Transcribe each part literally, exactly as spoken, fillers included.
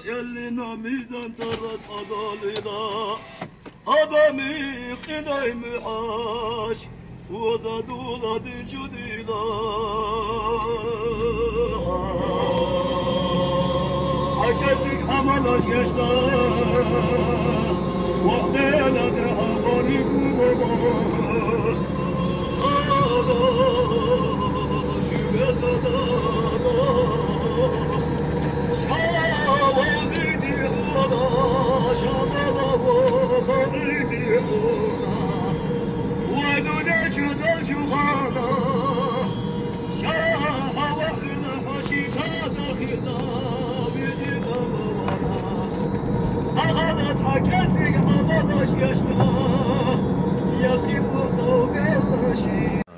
Эллина мизан тарас хьадалила, адами къинай мухьаш, вазадула динчудила. Цхьа кӀезиг гӀамалаш гешта, вахтела дехьа баригу баба.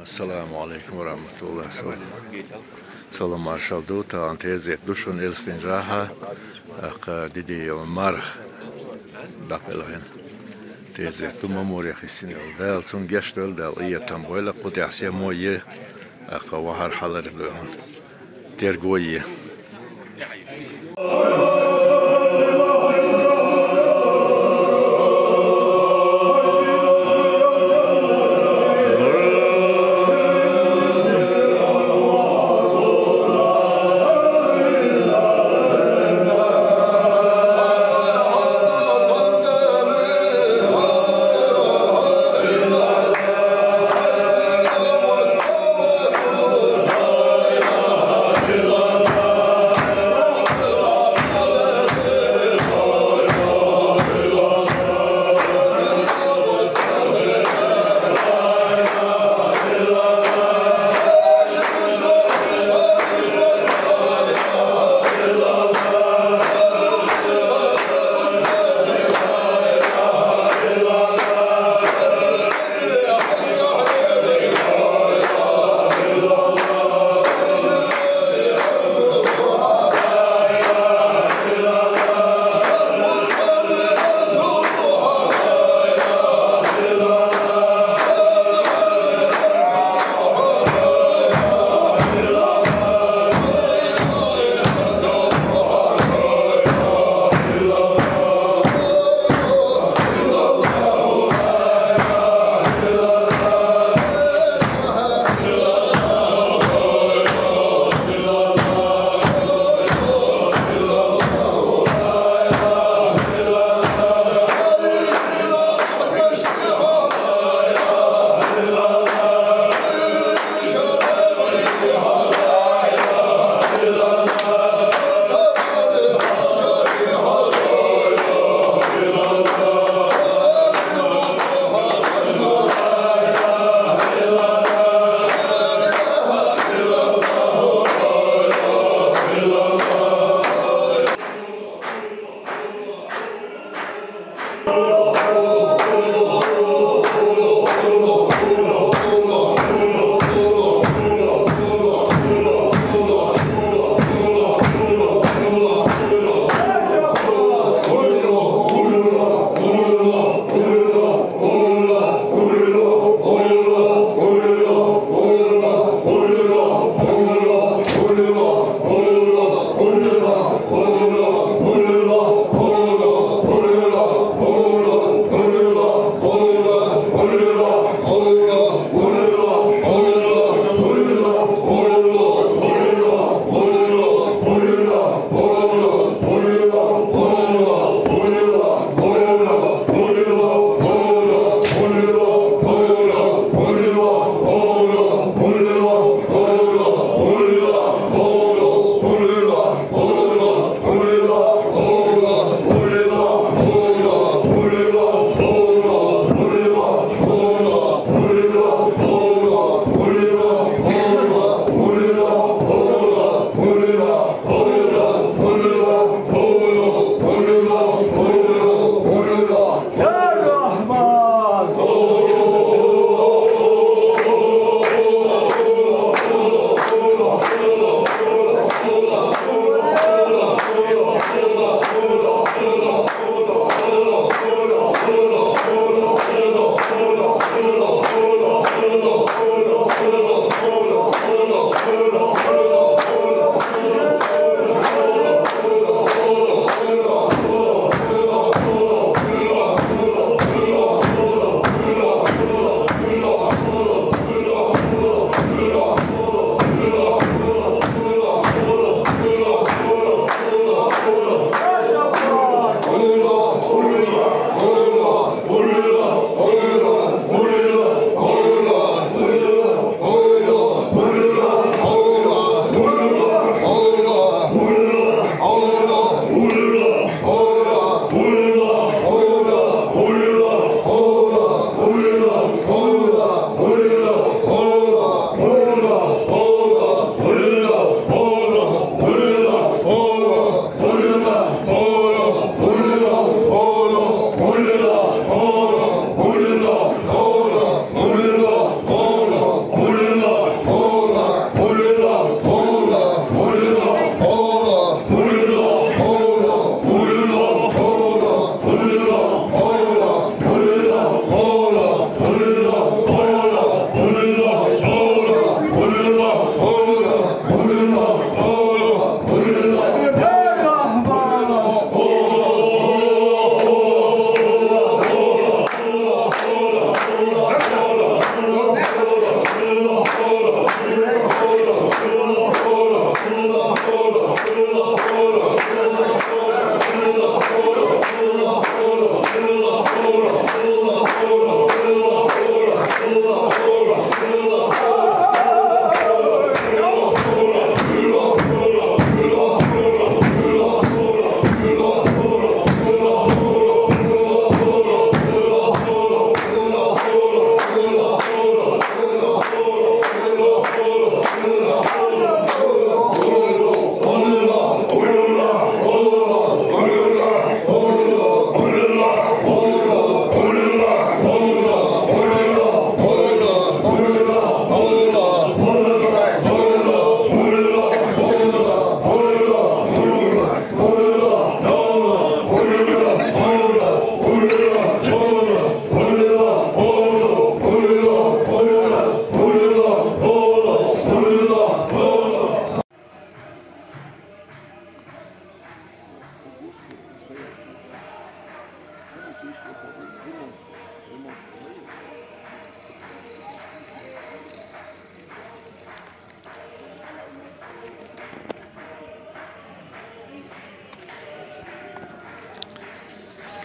Ассаламу алейкум ва рахматуллах. Салам маршал ду, тагӀан тезет ду шун Элстин жагьа, акъа Диди Умар дапелгъин. Тезет ду, ма мур яхисин Дала цун гешт вел, Дала иятам гъойла, къутӀехь се мо е, акъа вахар хьалар ду хьун. Терго е.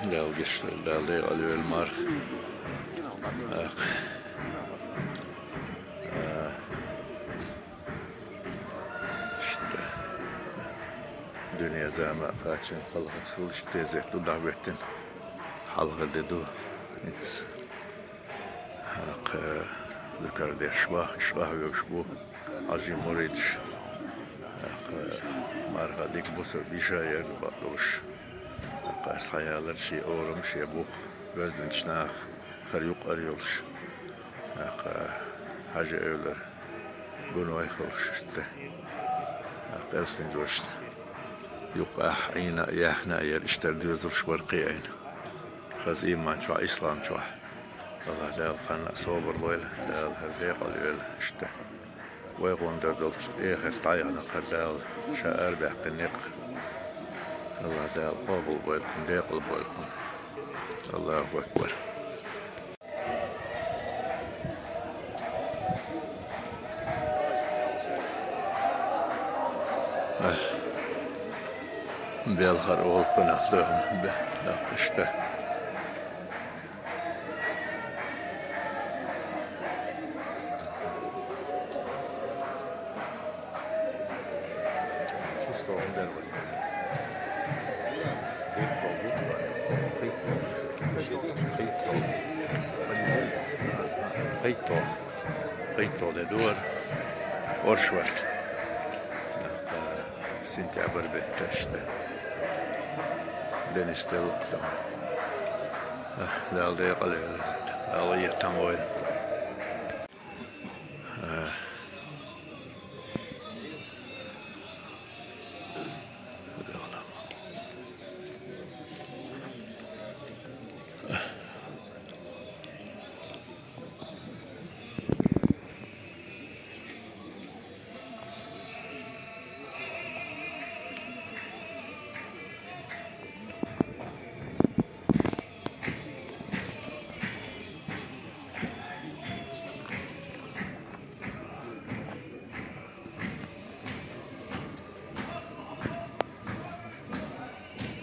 Дала гешт дойла, Дала декъала йойла марха. Ах. А. Иштта. Дуьне-зама кхаччалца хала хилча, тезет ду дӀахӀоьттина. Хьалха де ду. ХӀинца. ХӀокху зуькар деш бахаш къахьоьгуш бу Хьажий муридаш. ХӀокху марха дика бусурба йиша яр бакъдолуш. ХӀокху ас хьаялар шен олам, шен бух, везначу наха хӀара юкъара йолуш. ХӀокху Хьажа эвлара гуной хуьлуш иштта. ХӀокху Элстинчу вашна юкъахь Ӏийна а, яьхна а яра, иштта доьзалш бара кхин а Ӏийна. Хаза ийман чохь, ислам чохь. АллахӀ Дала кханна а собар лойла, Дала хӀара декъала йойла иштта. Вай гӀуна дар долчу эхарта дӀаяхьна хӀара Дала, ша арабаьккхина некъ. АллахӀ Дала къобал бойла кхунна, декъала бойла кхунна. АллахӀу акбар. Эх, белхар олу кхунах дойхна, бе-, бе-, иштта. КхийтогӀа де ду хӀара, оршот. Сентябрь беттан иштта. Денис делла кху тахана. Дала декъала йойла иза. Дала гӀетам войла.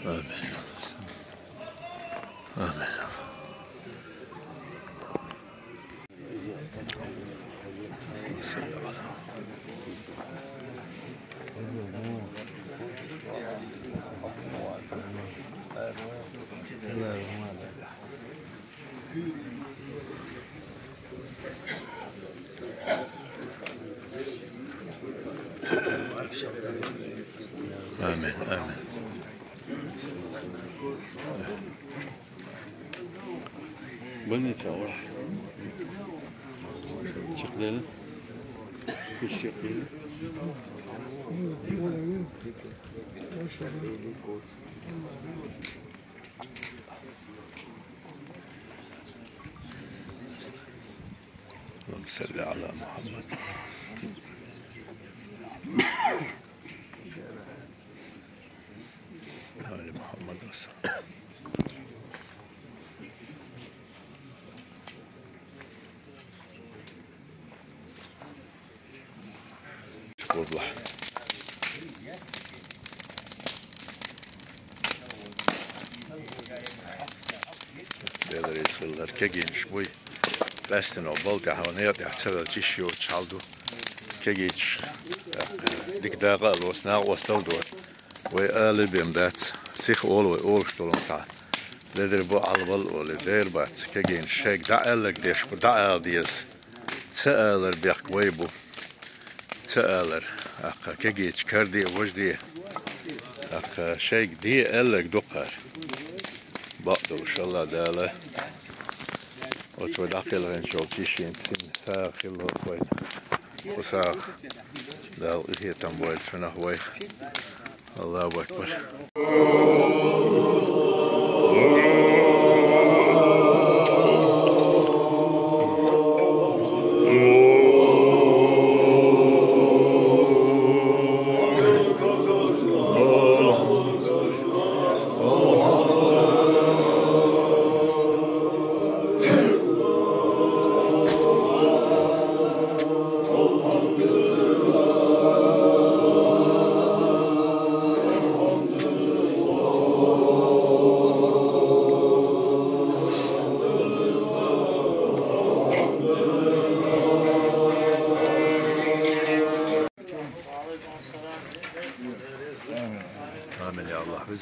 آمين. آمين. آمين، آمين. Больница ора. Чекхдели. Куш чекхдели. اللهم صل على محمد. آل محمد وسلم. والله. Делара иза хилар кегийнаш буй. Къаьстина балда тӀехь, некъа тӀехь ца велча йиш йоцуш хьал ду. Кегийнаш, тӀаккха дика дакъа а лоцу, накъостал а доцу. Вай ала бен дац, сиха олу вай олуш долу цхьа. Ледара бу, Ӏалвал олий, дера бац, кегийнаш шайга дӀа аьлларг деш бу, дӀа ала деза. Ца алар бехк вай бу. Ца алар, тӀаккха кегийча караде а, важаде а. ТӀаккха шайга де аьлларг ду кхара. Бакъдолуш, АллахӀ Дала оцу вай дӀакхелхинчу йолчу йишин син сагӀа хилла вайна. Кху сагӀа Дала къинхетам бойла цунах вайх. АллахӀу акбар.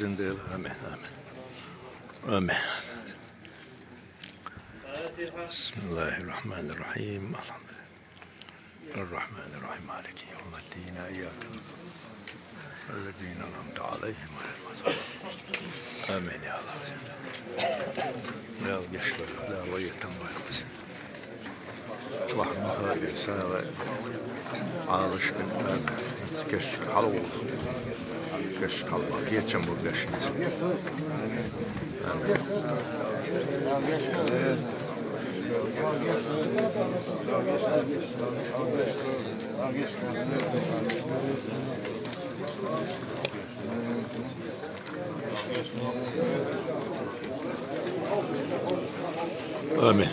آمين، آمين. آمين. بسم الله الرحمن الرحيم. الحمد لله. الرحمن الرحيم. مالك يوم الدين. إياك نعبد وإياك نستعين. الذين أنعمت عليهم غير المغضوب عليهم. آمين يا الله. يا القشرة، لا ويتم ويقسم. Şu an mahallede sana alışkın, e, keş kalıyor. Keş kalma, geçen bu geçin. آمين.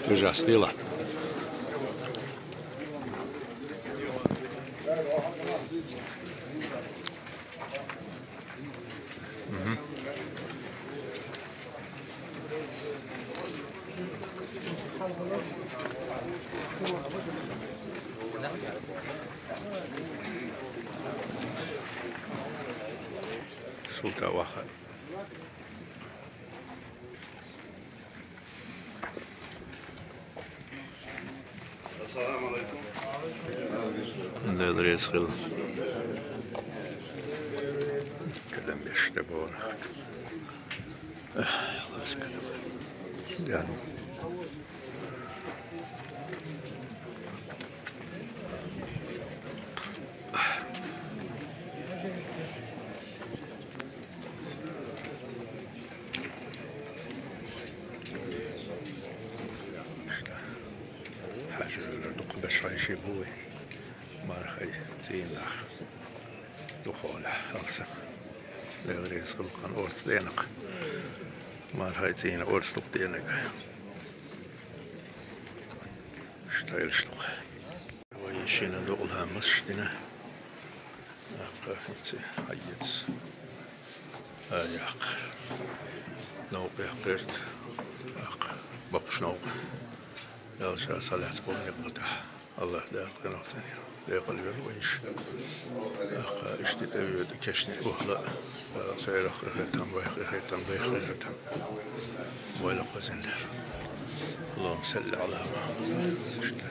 ترجع ستيلا. سلطة واخا. السلام عليكم. Андерес хил. Кадам беште бона. Эх, Аллах скажи. Да. Хьажа, дукха беш хьайши буй. Мархай цӀийнах. Духола алса. Дела реза хилва кхана орц денакъ. Мархай цӀийна орц дукха денакъ. Штайлаш дукха. Вай шина дукъла масш дина. Аккха хӀинца хьаец. А, яккха. Новкъа яккхерт. Аккха. Баккхуш новкъа. Ял ша салац бо некъа тӀа. Аллах Дала къинойх цӀанера. Декъал вер вайш. Аккха иштта тӀе вер кешни ухла. Дала церах хетам, вайх хетам, вайх хетам. Вайла хозин дер. اللهم صل على محمد. Иштта.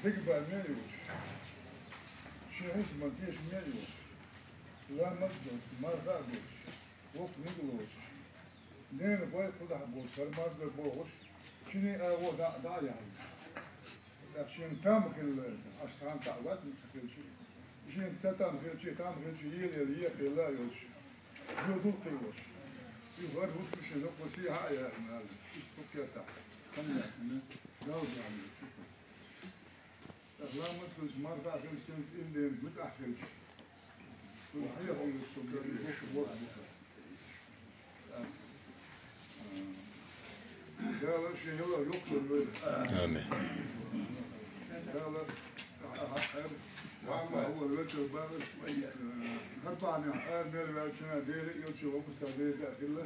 Big bad meyus. Şehus ma diş meyus. La maddos, marda dos. Вокниг лош. Нена бай кхузахь болуш, хӀара марзо бохуш, шиний агӀо дӀа, дӀа а яхьийта. ТӀаккха шен там хилла, аш цхьаьна цхьаъ вац ца хилча, шен ца там хилча, там хилча, елаелла, екъаелла а йолуш, йодул кхиош. И хӀара хӀусамашна доккха сий хьа а яьлла, иштта кху кертахь, хан яцина, Дала дуьхьал йоцу. Ламаз хилча, марха хилча, цӀена ден муьтӀахь хилча. Цунна хьехам йолуш со бен боху боху боху. ТӀаккха, а, Дала шен хӀаллак йоккхур вайна. Амин. Дала хьалха вайна багӀаш, хӀара бахьанехь ара мел ваьллачунна Дела а, Элча а, вовшашка Дела а хилла.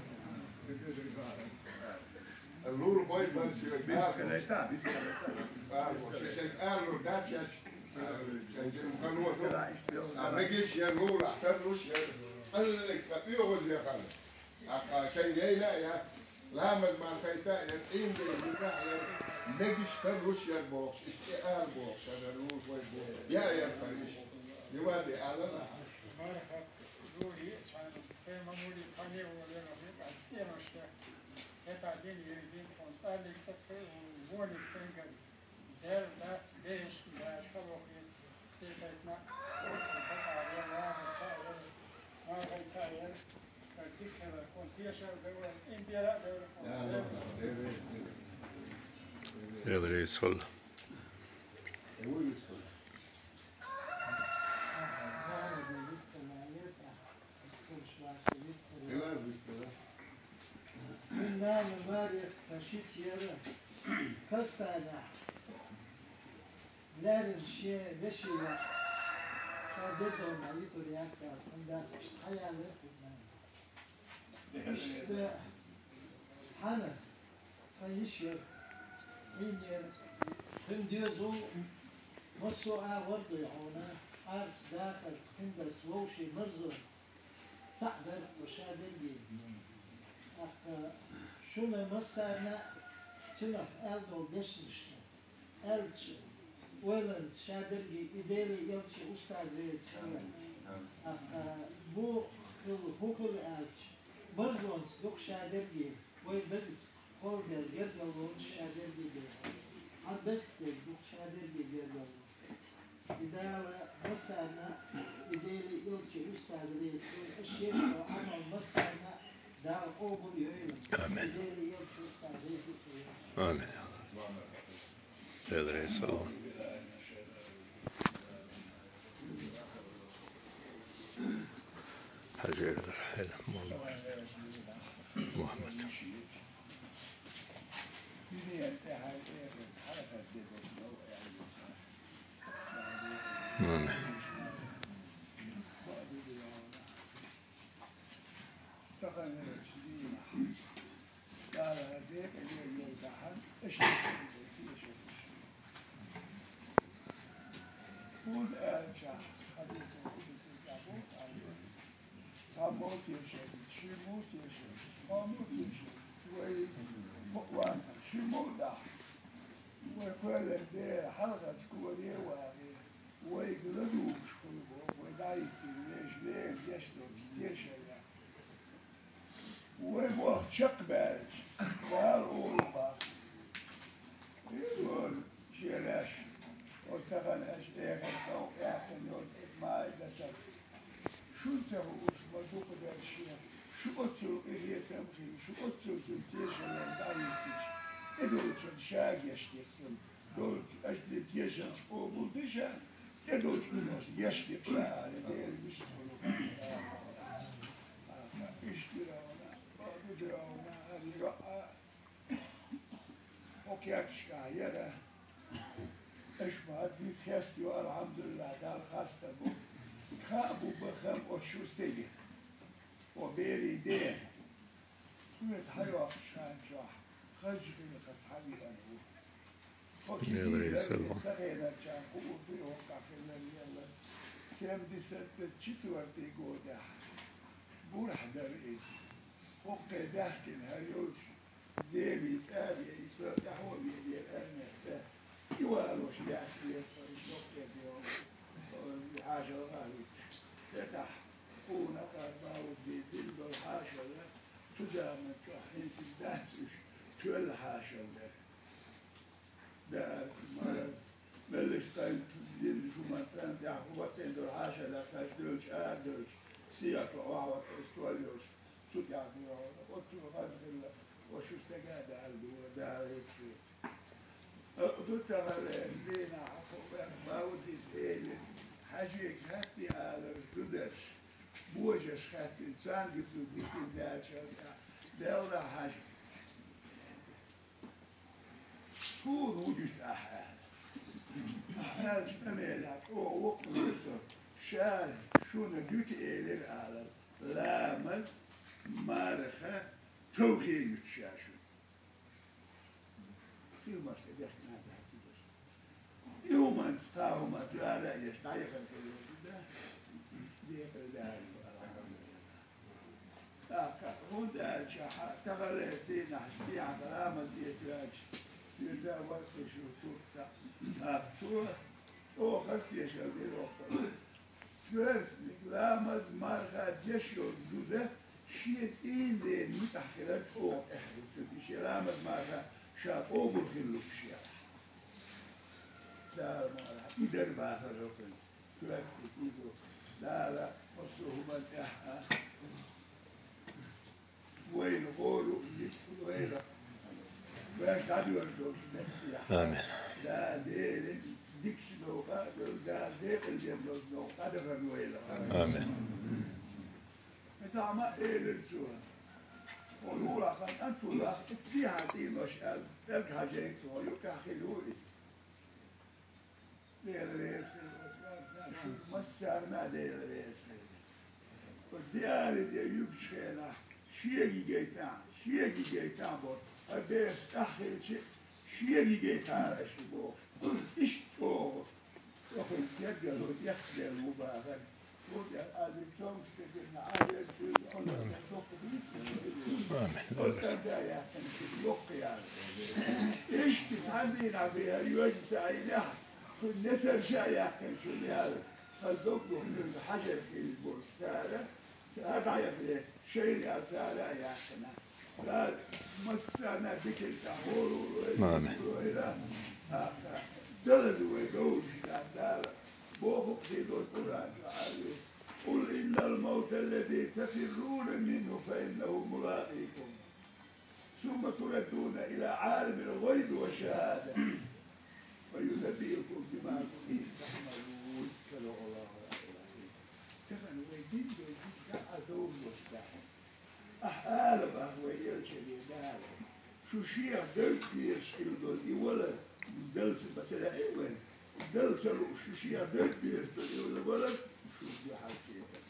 Лур хой бар соьга. Бистхилайта, бистхилайта. Шайн ара лур дац шаьш. Шайн жима ханоту. А мегаш яр лур, а тарлуш яр. ЦӀаллиг цкъа оьгӀаз яхана. ТӀаккха шайн яйна а яц, ламаз мара хайца а яр, цӀийнден дика а яр, мегаш тарлуш яр бохуш, иштта тӀе ара бохуш, ара лур вай бохуш. Я а яр тарлуш. Диван де ала лахьа. Марха лури, цхьана, цхьа ма мури, цхьане волера, хӀума, цӀенош яр. ХӀета дин ерзин тхуна, цӀаллиг цӀа кхе, вониг хенгар. Дер дац, беш дац, халохи, текайтна, оцу хатар яр, ваха ца яр, ваха ца яр, дикхелар кхун тешар девар, импера девар кхун. Элрейсол. Нана Марет тхо шийтта яра. Кастайнахь лаьррина шен вешин йоӀ ша дедомма йитур яц аьлла, хӀунда аьлча иштта хьаялар кху нана. Иштта хьана тхан йиш яра, хьийна яра, хӀун доьзал массо а агӀор а дуй хьуна, арц дахарца, хиндас вовшийн марзонца. Цхьаъ дар-кх тхо шадерриге. ТӀаккха шуна массарна а цунах аьлла долу дешнашна аьлча, ойланца шадерриге и Деле, Элча, устаз веза хилла. ТӀаккха бу хила, хӀун хила аьлча, марзонца ду-кх шадерриге, вай дагца кхолладелла гергарлонаш шадерриге бен. Хьан дагца дерг ду-кх шадерриге гергарло. И Дала массарна а, и Деле, Элча, устаз веза хилла, аша еш долу Ӏамал массарна а Дала къобал йойла. Амин. И Деле, Элча, устаз веза хилла. Амин. Дела реза хуьлда. Хьажар дара хьайна, Мухьаммад. Амин. Тахана дийнахь Дала декъале йолу тахана, аша тешалаш. ХӀунда аьлча хьадисал къудсин тӀехь боху Ӏалимаша: цхьаммо тешалаш, шиммо тешалаш, кхоаммо тешалаш, вай бакъ вацахь, шиммо дахь. Вай кхоьллина бер хьалхарчу коре а вагӀе, вайга ладугӀуш хуьлу боху, вай дӀахӀиттина вешан Делан гечдолчу тешаллех. Вай мохк чекхбаьлча, Дала олу боху. Иза вон шен лаьш, оцу тахана аша эхарт новкъа яьккхина йолу Маидатах. Шуна ца хууш ма дукха дара шен, шу оццул къинхетам а хилла, шу оццул цуьнан тешаллина дӀахӀиттича, тӀедолчунна ша гечдира цунна. Долчу аша дина тешаллаш къобалдича, тӀедолчу хӀуманаш гечдира ша, аьлла, Делан вистхуьлу. Иштта Фиръавна, бакъду Фиръавна, хӀара йоӀ а, хӀокху керташкахь яра. Аша ма-, дика хеста ю, алхьамдулиллахӀ, Далла хастам бу. Хаа бу бахам оцу шун стеган, оцу берийн ден. Шуьца хьайоккхучу ханна чохь хазачу гӀиллакхаца схьавеана ву. Хьо кхин дийриг ца хенарчарна хуур дуй хӀокхахь хилла лелла. Семьдесят четвёртый годехь бурхьа дара иза. ХӀокхе даьхкина хӀара йолчу Делан цӀа а веана, иза тӀаьхьо а веана, армех цӀа и валош лаьцна веана, иза хӀокхе бен хьашалгӀа а хӀуьттуш. ХӀетахь, къонахий Бауддин дина долу хьашалла, цу заманчохь хӀинца дац уьш, тоьлла хьашалла дара. Даарца, марарца, меллаша тӀайн дина шу ма тӀайн тӀехь хӀоттийна долу хьашалла кхаьчна девлча, арадевлча, сехьа чу охьахӀотта, иза тоьлла йолуш, цу тӀехь дуьйхьара. Оццул хаза хилла, оцу шун стеган а Дала дуьйхьара, Дала хӀетта хеца. Оцу тахана лаьцна дийнахь хьан кху баьхна Бауддис элира, Хьаьжега хаьттий алара зударша, божарша хаьттина, царна дуьту дитина даьллачул тӀаьхьа, Делла Хьаьжа. Аьлча къамелехь чӀогӀа воккхаве со, ша шуна дуьту элира алар, ламаз, марха, товхе юьту ша шуна. Кхин массо а дехкина а дац иза. И хӀуманца, кхаа хӀуманца вара а еш, дӀаяхар хир йолу да, декъала да, алхьамдулиллахӀ. ТӀаккха, хӀунда аьлча хьан таханлерчу дийнахь, дехьа ламаз эца ваьлча, соьца варкхиш ву туртта, тӀаккха цо чӀогӀа хаза тешалла дира оха. Коьртаниг ламаз, марха деш йолу зуда шен цӀийнан дена муьтӀахь хилар чӀогӀа тӀаьхьа ду цуьнан, и шен ламаз, марха ша къобал хилла лууш яра. Дала ма-, и дара бахара хӀокхуьнца. Коьртаниг и ду. Дала массо а хӀуманна тӀехь а вайна гӀолу а, ницкъ а лойла. Вайша дӀадоьрзуш долчу меттехь. Амин. Да, Делан дикачу новкъа а долу, Дала декъалдина долчу новкъа дӀадахарна вайла. Амин. Амин. Цхьамма а элира цо: «Хьо юкъахь сан кӀант ву нах, и тӀехьа цӀийнош аьлла, пӀелг хьажийта, хьо юкъахь хилла ву иза». Дела реза хила, оцу кӀантана, шуьга массарна а Дела реза хила. Оцу диализе юьгучу хенахь, шега гайтахь, шега гайтахь боху, хӀара бераш тӀаьхьа хилча, шега гайтахьара аша бохуш. Иштта чӀогӀа, оха гергарло дехкаделла ву бахара. Амин. Иштта цхьана дийнахь бен йоьжна ца Ӏийнехь, кхуьнан несарша а яьккхина шуна ял, хаза дог духкуьнга хьажар хилла болуш цара, цара дӀаяхале, шайна ял цара а яьккхина. Дала массарна а диканца хӀоро лойла, Амин. Лойла, тӀаккха далаза вай довлуш дан Дала. Боху кхидолу Къуръан чохь Ӏалли: «قل إن الموت الذي تفرون منه فإنه ملاقيكم ثم تردون إلى عالم الغيب والشهادة فينبئكم بما كنتم تعملون». صدق الله العظيم. Тахана вай дина долчу дика а довлуш дац. Ахьа ала боху вай элчане Дала: «Шу шех девдда бераш хилла долу и валар, Далла ца бац лаьий вайн, Далла ца лууш, шу шех девдда бераш долу и валар, шуна дуьхьал кхетар».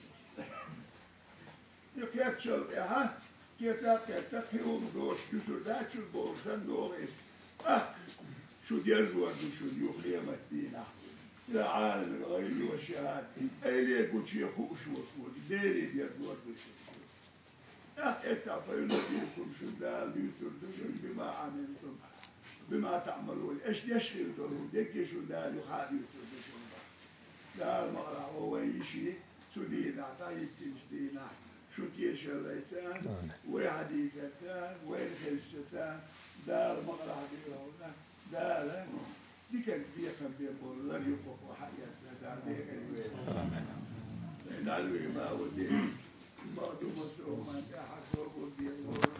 И кхеттачул тӀаьхьа, кхета а кхетта, кхин хӀума доцуш дуьсур дац шуна бохург санна догӀу иза. ТӀаккха шу дерзор ду шуна юха къематан дийнахь. Ила Ӏаламил гӀайби ва шахӀадат, Ӏеле гуче хууш волуш волчу Деле дерзор ду шуна. ТӀаккха эццахь фа юнаббиукум, шуна Дала дуьйцур ду шуна, бима Ӏамилтум, бима таӀмалун, аша деш хилла долу хӀума дерриге шуна Дала юха а дуьйцур ду шуна. Дала ма-, хьо вайн йиши цу дийнахь, дӀахӀиттинчу дийнахь, шун тешаллица, вай хьадисаца, вайна хезчаьрца, Дала ма-, хьадийла хьуна, Дала диканца бекхам бен болу лар юкъахь хьаэцна, Дала декъала вайла. Сайн далве ма ву де, ма ду ма со, ма тӀаьхьа собар бен лору.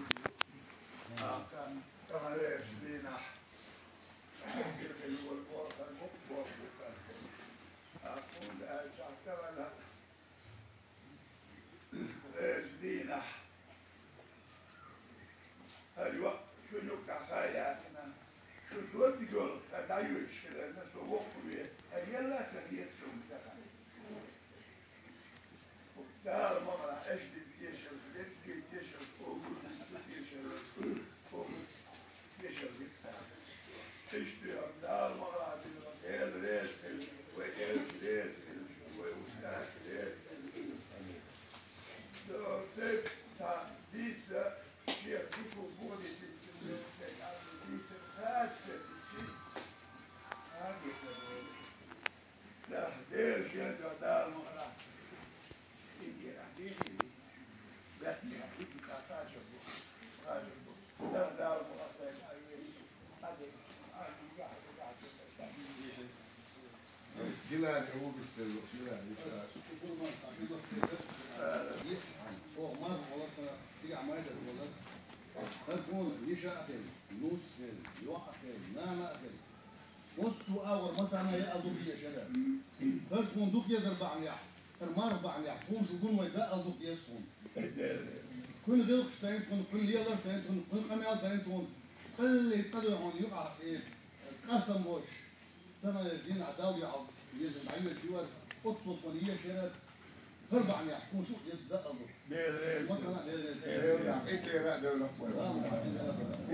Ахка, тахана вешан дийнахь, хӀокху хилла волу бохург, хӀокху бохург. Ахка, хӀунда аьлча тахана вешан дийнахь, хӀара йоӀ шун юккъехь хан яьккхина, шу догдуьйцуш хӀара дӀайоьдуш хиларна, со воккхаве, хӀара елла а ца хета суна тахана. Дала ма-, аша дина тешалла, дерриге тешалла, оха дина цу тешалла, оха тешалла дина. Иштта Дала ма-, Дела реза хила, вай элча реза хила, вай устаз реза хила. Амин. Цхьа дийца, шех дика боху, дийца, хатта ца дичи, хатта ца дичи. Дела шен дуьхьа Дала ма-, Дилари, Ӏубис делла, Дилари, Дилари. Оха марха хьалакхара, дигахь майда хьалакхара. ХӀара тхуна йиша а хилла, нус а хилла, йоӀ а хилла, нана а хилла. Массо а агӀор масана яа дукха езара. ХӀара тхуна дукха езар бахьанехь, хӀара марха бахьанехь, тхуна шу гун вай даа дукха еза тхуна. Кхуьнан гӀиллакхаш ца йина тхуна, кхуьнан лелар ца йина тхуна, кхуьнан къамел ца йина тхуна, кхалли цкъа дуй хьуна юкъахь и къастам боцуш. Tamam, din adav ya, yezin ayya jiwar, otuz on yaş yarat, her bani yahkusu, yes da abu. Dere. Bakana dere.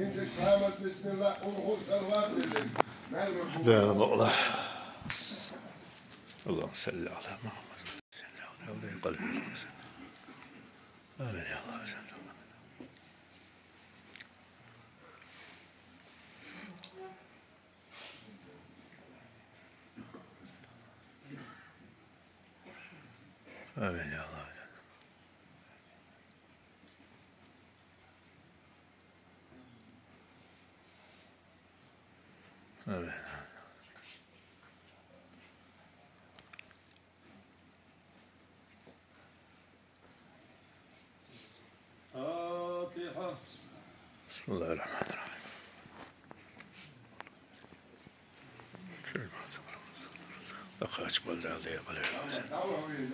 Entte şamat, bismillah, ulhu, salavat verin. Cenab-ı Allah. Allahümme salli ala Muhammed. Salli ala Muhammed. Amin ya Allah. Amin ya Allah. Amin. Fatiha. Bismillahirrahmanirrahim. Şöyle bakalım. Daha kaç bölde aldı ya, böyle. Ya Allah.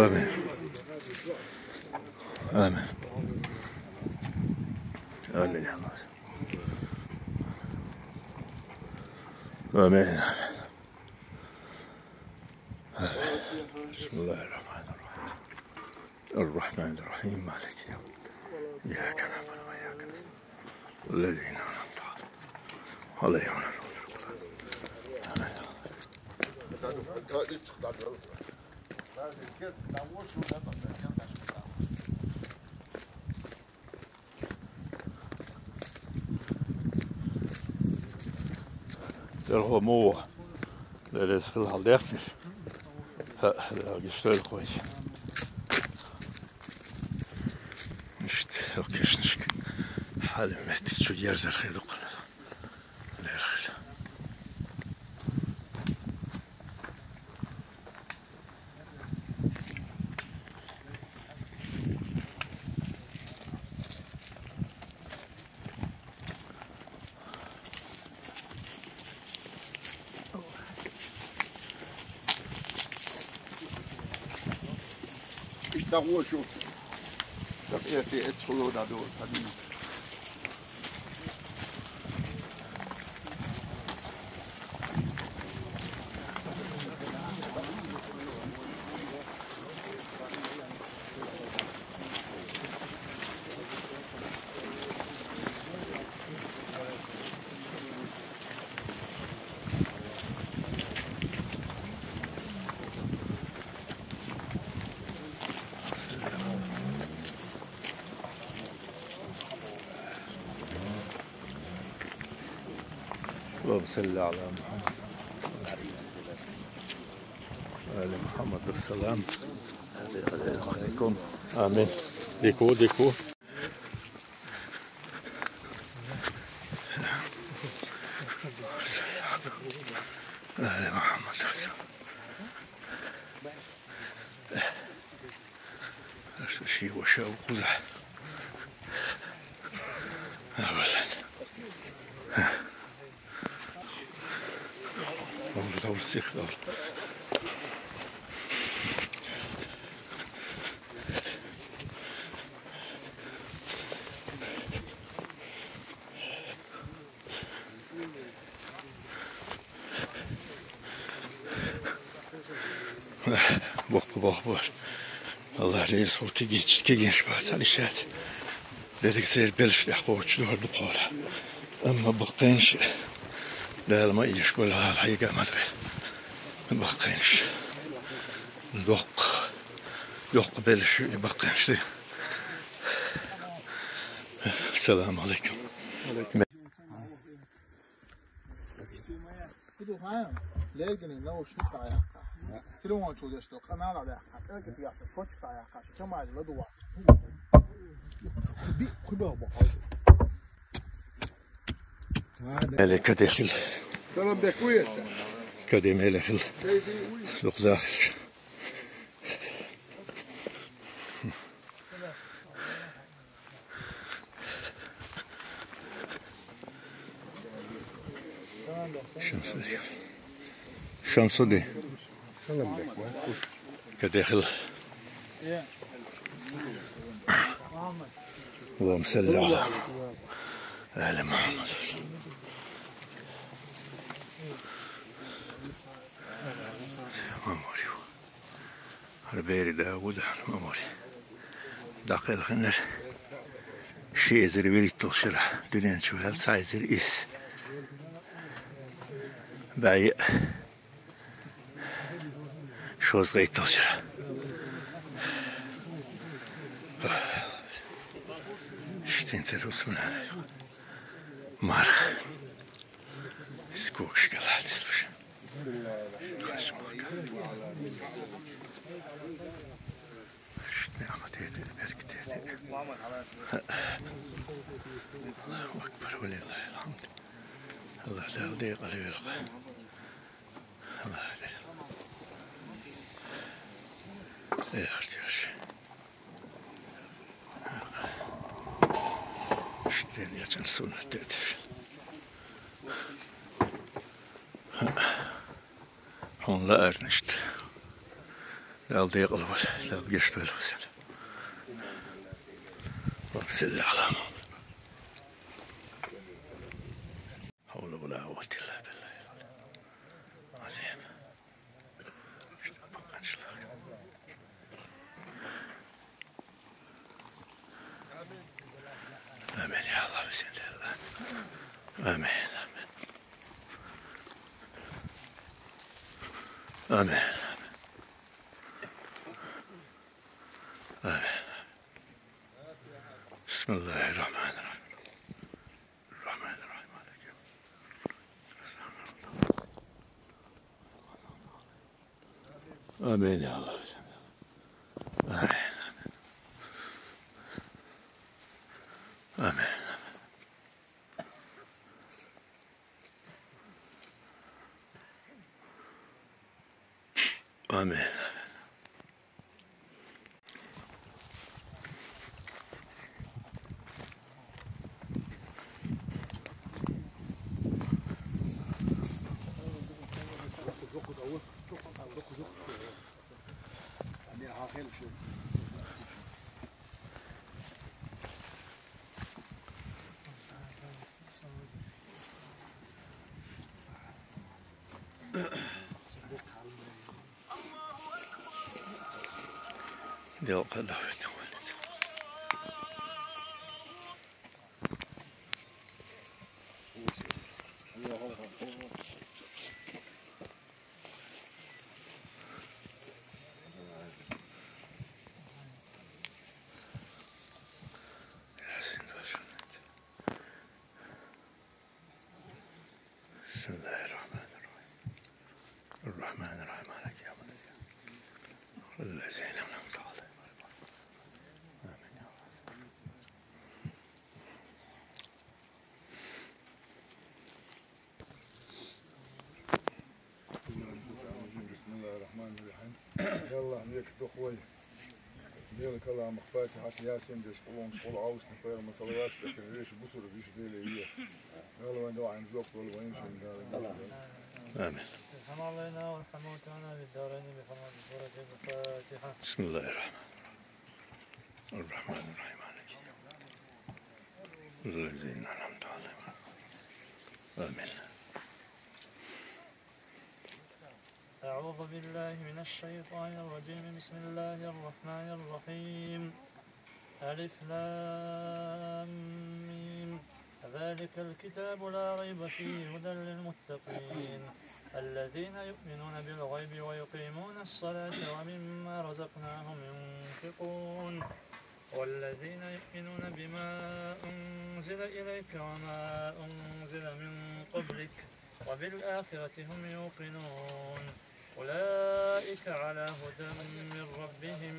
آمين. آمين. آمين يا الله. آمين. آمين. بسم الله الرحمن الرحيم. الرحمن الرحيم. مالك يوم الدين. إياك نعبد وإياك نستعين. الذين أنعمت عليهم. Дер хо мо. Лерес хил хал дехнеш. Ха, да, гиштел хойс. Ишт, окешнешк. Хьалимет, чу ерзер хедук. Лер хил. Ишта гъо шуц. Так, я те эцхуло да до, та дина. اللهم صل على محمد. آل محمد السلام. عليكم. آمين. ديكو، ديكو. آل محمد السلام. شي وشا وقزح. يا ولد. دور، دور، سيخ، دور. Бокъо, бокъо бар. Аллагь рази хилва, кегийча, кегийча бац хьалишац. Деррига сайра белш тӀехкхочуш духар ду кхола. Амма баккхийнаш, Дала ма ийша, валла хьайга а маза вер. Баккхийнаш. Доккха, доккха белш ю и баккхийнаш. Салам алейкум. Кхы ду хьан? Лергани наушник дӀаяккха. Телефон чу деш ду, канал дӀаяккха, кӀалкӀа дӀаяккха, почта дӀаяккха, чамаьл ладувгӀа. Кхы ди, кхы бегӀ бакъал. Меле кадехил. Салам декуеца. Каде мелехил. Дукъ захилча. Шамсудин. Шамсудин. Салам алейкум. Кадехил. اللهم صل على آل محمد. Маморив. ХӀара Бери Дауд, Мамори. ДӀакхелхинера ши эзар вуьрхӀитталгӀа шера, дуьнен чу ваьлла цхьа эзар исс бӀе шовзткъе итталгӀа шера. Иштта церус мунана. Марха. Из когаш гала хьалислуш. Шит ниӀмат эте, беркат эте. Аллаху акбар, ва лиллахил хьамд. Аллах Дала декъала велха. Аллах Дала. Эх, теш. Иштта яцан суннат дедеш. Хьуна лаарна иштта. Дала декъала вале, Дала гешт вале васил. Ва салли ала Мухаммад. Хьавла ва ла къуввата илла биллахил алиyyил азим. آمين يا الله، بسم الله. آمين، آمين. آمين. آمين. بسم الله الرحمن الرحيم. الرحمن الرحيم. مالك يوم الدين. آمين يا الله. آمين. آمين. آمين. Yok, Allah. بسم الله الرحمن الرحيم. الرحمن الرحيم. مالك يوم الدين. الذين أنعمت عليهم. آمين يا رب. بسم الله الرحمن الرحيم. يلا، هيك دخوي. Бела каламах Фатихьат, Ясин деш, къулун, къул аузна, пайхамар салават, лакин веш бусур, веш Деле ие. Галван дуаим жоп, галван шин, галван. آمين. ارحم علينا وارحم موتانا في الدارين بحرمة سورة الفاتحة. بسم الله الرحمن الرحيم. الرحمن الرحيم. مالك يوم الدين. الذين أنعمت عليهم. آمين. أعوذ بالله من الشيطان الرجيم. بسم الله الرحمن الرحيم. ألف لام ميم. ذلك الكتاب لا ريب فيه هدى للمتقين الذين يؤمنون بالغيب ويقيمون الصلاة ومما رزقناهم ينفقون والذين يؤمنون بما أنزل إليك وما أنزل من قبلك وبالآخرة هم يوقنون أولئك على هدى من ربهم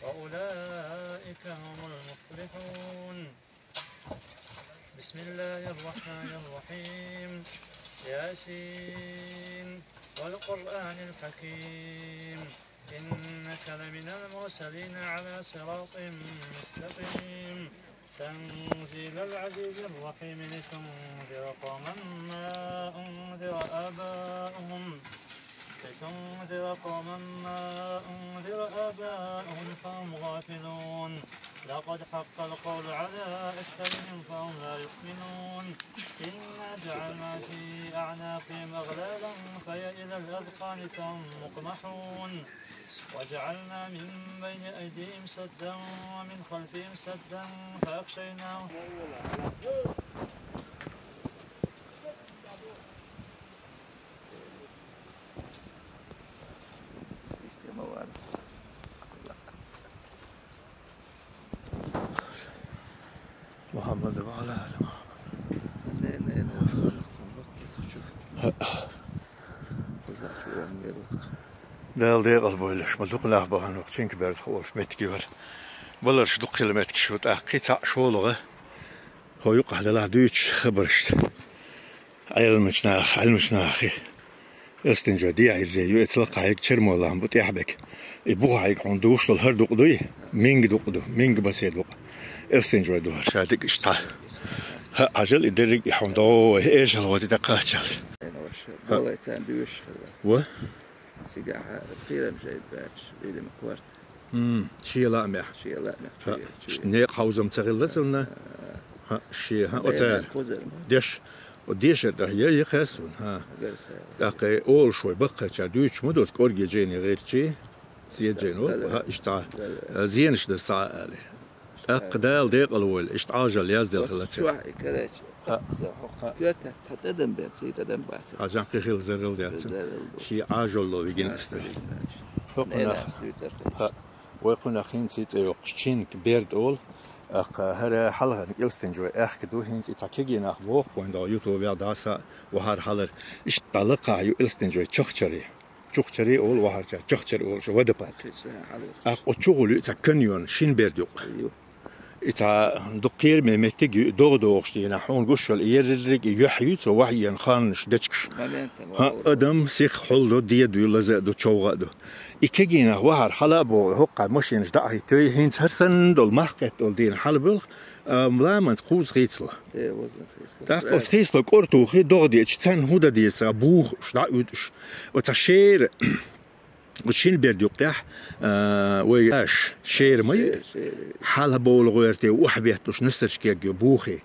وأولئك هم المفلحون. بسم الله الرحمن الرحيم. ياسين والقرآن الحكيم. إنك لمن المرسلين على صراط مستقيم. تنزيل العزيز الرحيم لتنذر قوما ما أنذر آباؤهم لتنذر قوما ما أنذر آباؤهم فهم غافلون. لقد حق القول على أكثرهم فهم لا يؤمنون. إنا جعلنا في أعناقهم أغلالا فهي إلى الأذقان فهم مقمحون. وجعلنا من بين أيديهم سدا ومن خلفهم سدا فأغشيناهم. محمد وعلى آل محمد. Дала декъала бойла уж, ма дукха нах бахана вахчинка берда хууш меттиг вара. Баларш дукха хила меттиг шу тӀаккхи цхьаъ шолгӀа. ХӀо юкъахь делахь дуьйцуш хабаршца. Ӏелмачу нах, Ӏилмачу нахе. Эрстинчой дехьа ирзе ю, эцла кхайг чермолахь бу тӀехь бек. И бухахь хьайга хьуна душ долу хӀара дукъ дуй? Минга дукъ ду, минга басе дукъ. Эрстинчой ду хӀара ша дика иштта. ХӀаъ, хьажал и дерриг и хьуна догӀу вай, эшал гӀоти тӀе кхаччалц. Ва? Цигахь а, аса кхерам шайга баьчча, вилина корта. М, шен лаамехь. Шен лаамехь, чу Ха, е, чу е. Некъ хьовзам ца хилла цунна? Ха, шен, ха, Сан оцара. Кхузара. Деш, о, дешар тӀехь я, я хасун, ха. Гар са. ТӀаккха олуш вай баккхача дуьйцуш ма доцу, кӀорге жайне гӀертачи, седжайна, Гар. Ха, иштта. Гар. Зенаш дан схьа а али. ТӀаккха Дала декъала войла, иштта Ӏожалла яздина хилла церан. Чохь и карача. Ха. Ца хьо Ха. Коьртах цхьа тӀадам бен, ций тӀадам бацара. Хьажа кхин хила заррал дац. Заррал ду. Шен Ӏожалло вигина ас ду. Хьо кхунах. Ненас дуьйцар хилча. Ха. Вай кхунах хӀинца и цӀе йоккхуш, чинк берд олу. ТӀаккха хӀара хьалхарна кӀелстинчу вай аьхка ду, хӀинца и цхьа кегий нах боху, вайн догӀу ютубехь дӀаса вахьар хьалар. Иштта дӀа лакхахь ю кӀелстинчу вай чахчаре. Чухчаре олу вахьарчара, чахчар олуш водопад. Кхин сан хьалха. ТӀаккха оцу чухула ю цхьа каньон, шина берд юкъа. Ю. И цхьа дукха кхераме меттиг ю, догӀа догӀуш дийнахь, хьуна гуш йолу и ерриг и юьхь ю, цо вахьа еана ханнаш дечкаш. Моментан Ха, вахьа адам сих хьулдо, деду, лаза а ду, човгӀа а ду. И кегийнах вахьар хьала а боху, хӀокххьа машинаш дӀа а хӀиттой, хӀинца хӀара санна долу мах кхетта долу дийнахь хьалабоьлху, а, ламанца кхуза хийцало. Э, вазан хийцало. ТӀаккха оцу хийцало кӀортухий догӀа деача, царна хӀун дан деза, цхьа бухуш, дӀа а уьдуш. Оцхьа шера Оцу шина берд юккъехь, а, вай аш шера ма ю? Шера, шера. Хьалха бовла гӀоьрте, охьабетталуш нисарш кегйо бухий.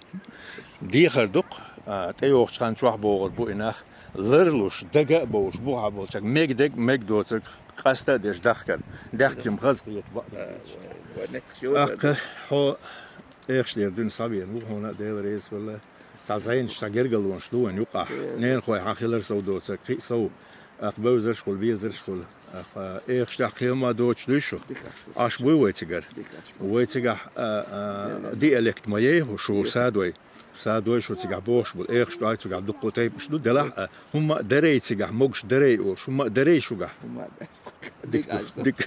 Дехар дукха, а, тӀейогӀучу хан чохь богӀур бу и нах, ларлуш, дага а бовлуш, бухахь болчарг мега дег, мега доцург къаста а деш дахкар. Даьхкича-м хаза хета бакъ. А, вай, вай, некхаш йоза ТӀаккха ду. Хьо Эхаш дера дуьйна схьавеана ву, хьуна а Дела реза хуьлда. Цхьа зӀенаш, цхьа гергарлонаш ду вайн юкъахь. Ненахой хьан хилар сов доцург, кхин а сов. ТӀаккха бевзарш хуьлу, безарш хуьлу. ТӀаккха эхаш тӀехь кхин хӀума доцуш дуй шу? Дика аш ду. Аш буй вай цигара? Дика аш бу. Вай цигахь, а, а, диалект ма яй хӀу шу, Е. Садой. Садой шу цигахь бохуш бу. Эхаш ду, ай цигахь дуккха тайпаш ду, делахь а. ХӀумма а дарай цигахь, могуш дарай олуш, хӀумма а дарай шугахь. ХӀумма а дарай. Дика ду, дика.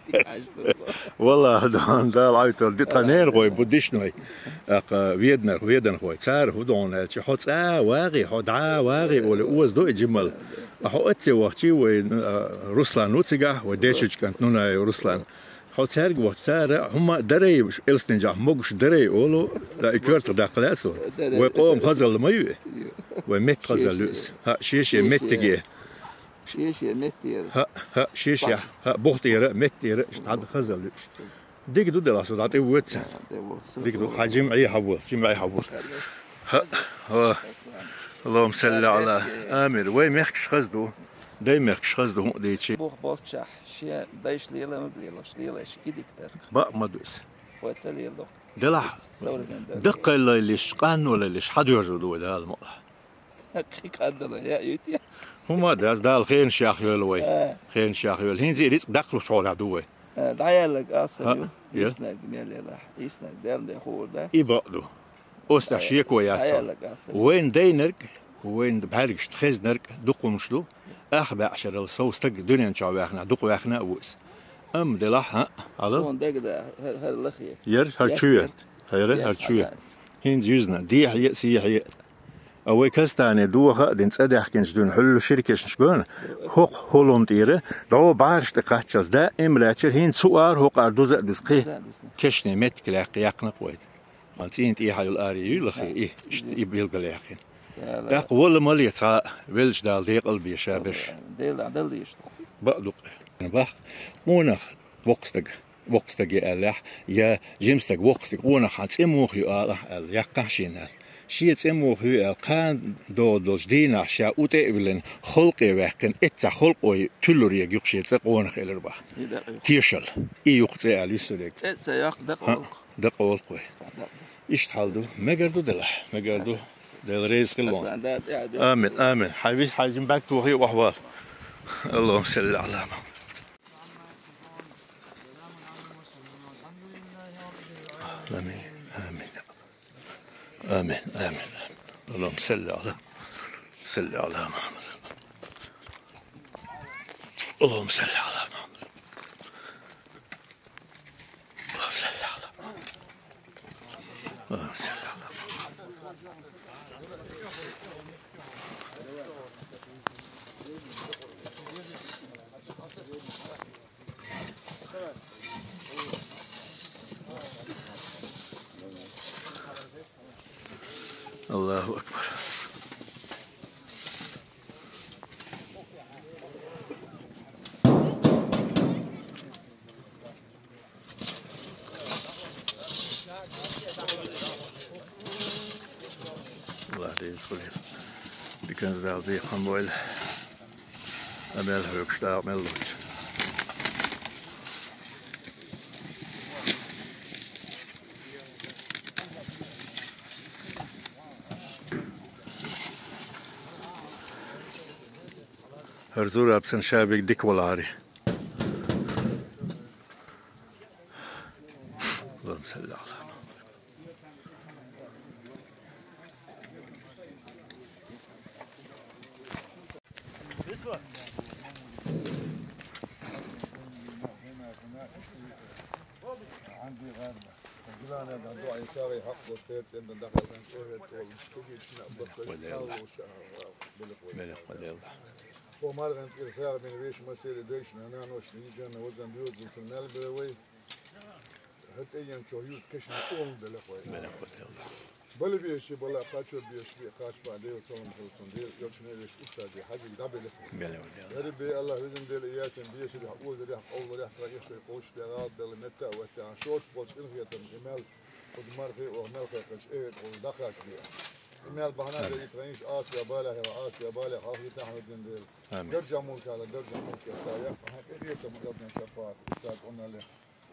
Дика аш ду. Валлахь, дан, Дала Ӏайталла, ди тхан ненахой бу дишной. ТӀаккха веданарх, веданхой. Цара хӀун догӀун аьлча, хьо цӀа вагӀий, хьо дӀа вагӀий, олий, оза ду и жимал. А хьо оцце вахчий вай, а, Руслан ву цигахь, вай дешичу кӀант Нунаев Руслан. Хьо цаьрга вахча, цара хӀумма а дарай, элстинчохь могуш дарай олу, да и коьртах даккха лаьа суна. Вай къоман хазалла ма ю и? Вай меттан хазалла ю иза. ХӀаъ, шен-шен меттиге. Шен-шен меттера. ХӀаъ, хӀаъ, шен-шен, хӀаъ, бухтера, меттера, иштта хьан хазалла ю. Дика ду делахь, со дӀа тӀе воьду царна. Дика ду. Хьан жимӀе хьан ву, жимӀе хьан ву. ХӀаъ, ва. Аллахумма салли Ӏала. Амин. Вай мехкаш хаза ду. Дай мехкаш хаза ду, хӀун а дийчи. Бух болччахь, шен дайша лела ма лелаш, лелаш и дика дара. Бакъ ма ду иза. Вай ца лела ду. Делахь, современный дара. Даккхаллаллиш, къаннолаллиш, хьан доьрзур ду вай Дала мукъалахь? Кхин къаннала яа юьйту яц. ХӀума а дац, Дала хенаш яхйойла вай. А. Хенаш яхйойла. ХӀинца и рицкъ даккхалучу хьолехь ду вай. А, дӀаяьлларг аса ю. ХӀаъ, я. Йиснарг мел елахь, йиснарг Делан де хуур дац. И бакъ ду. Оцу тӀехь шеко яц. ДӀаяьлларг аса ю. Вайна дайнарг, вайна бӀаьргашна хезнарг дукха хӀумаш ду. Ах баьӀшарал сов стаг дуьнен чохь ваьхна, дукха ваьхна а ву иза. Амма делахь, хӀаъ, хьала? Суна дагадеа, хӀара, хӀара лахе. Яра, хӀара чу яра. ХӀара, хӀара чу яра. ХӀинца юьзна, дехьа а, сехьа а. А вай Казахстане доха а дина, цӀа даьхкинчу дуьйна хьуьлла ширкешнаш гоьна, хӀокху хӀолум тӀера, дӀо бӀараш тӀе кхаччалц даим лаьччара, хӀинца цу ара хӀокху ара дуза а дуьзна кхин. Дуза а дуьзна. Кешне меттиг лаьккха яьккхина-кх вай. Хан цӀийна тӀехьа йолу аре юй лахе, и, иштта и билгал яьккхина. ТӀаккха вала мала цхьа веллачу Дала декъал бе ша берш. Дела дала дезаш ду. Бакъ ду-кх. Бакъ. Къонах воккха стаг, воккха стаге аьллехь, я жима стаг воккха стаг, къонах хьан цӀе муха ю алахь аьлла, яьккхахь шена аьлла. Шен цӀе муха ю аьлла, кхана догӀу долчу дийнахь ша у тӀе а виллина, халкъе ваьккхина, эццахь халкъой туьллур ерг ю-кх шен цӀе къонах элира бах. Тешал. И ю-кх цӀе аьлла юьсург. ЦӀе ца йоккху дакъа волу-кх. Дакъа волу-кх вай. Иштта хьал ду. Мегар ду делахь. Мегар ду. Дела реза хила ван. Амин, амин. Хьай вис, хьай жим баьг тохий охьавала. Аллахумма салли Ӏала Мухаммад. Амин, амин. Амин, амин. Аллахумма салли Ӏала, салли Ӏала Мухаммад. Аллахумма салли Ӏала Мухаммад. Аллаху акбар. Диканза Дала бекхам бойла. Къамел хьоьгуш, дакъа мел лоцуш. ХӀара Зураб санна ша бега дика валаре. اللهم صل على محمد. Белхь ва Делла. Хьо маргӀан цӀера сагӀа бина вешан массеран дайшна, наношна, йижарна, вазан доьзалшна мел бе вай. ХӀара тӀейен чохь юрт кешна къолла белхь вай. Белхь ва Делла. Бала беши бала, кхачо беши бе, кхача бан Дела салам хилла цунна, Дела элчане вешан устазе хьажиг дӀабелхь вай. Белхь ва Делла. Яри бе Аллах, везан Дела, ясен бешарехь, озарехь, къовларехь, тхан эшар кхочушде гӀалат белла метта а ватта, шорта болчу къинхетам, и мел, оцу мархи, ох, мел кхайкхинчу эхь гӀур дӀакхачбе. И мел бахьана Амин. Бе и тхан йиша Ӏалашбе балехь, Ӏалашбе балехь, хьалхийтахьа везан Дела. Амин. Даржа мулкала, даржа мулкала, я, хьан къинхетам, элчан шапаӀат, устаз Ӏуналлех.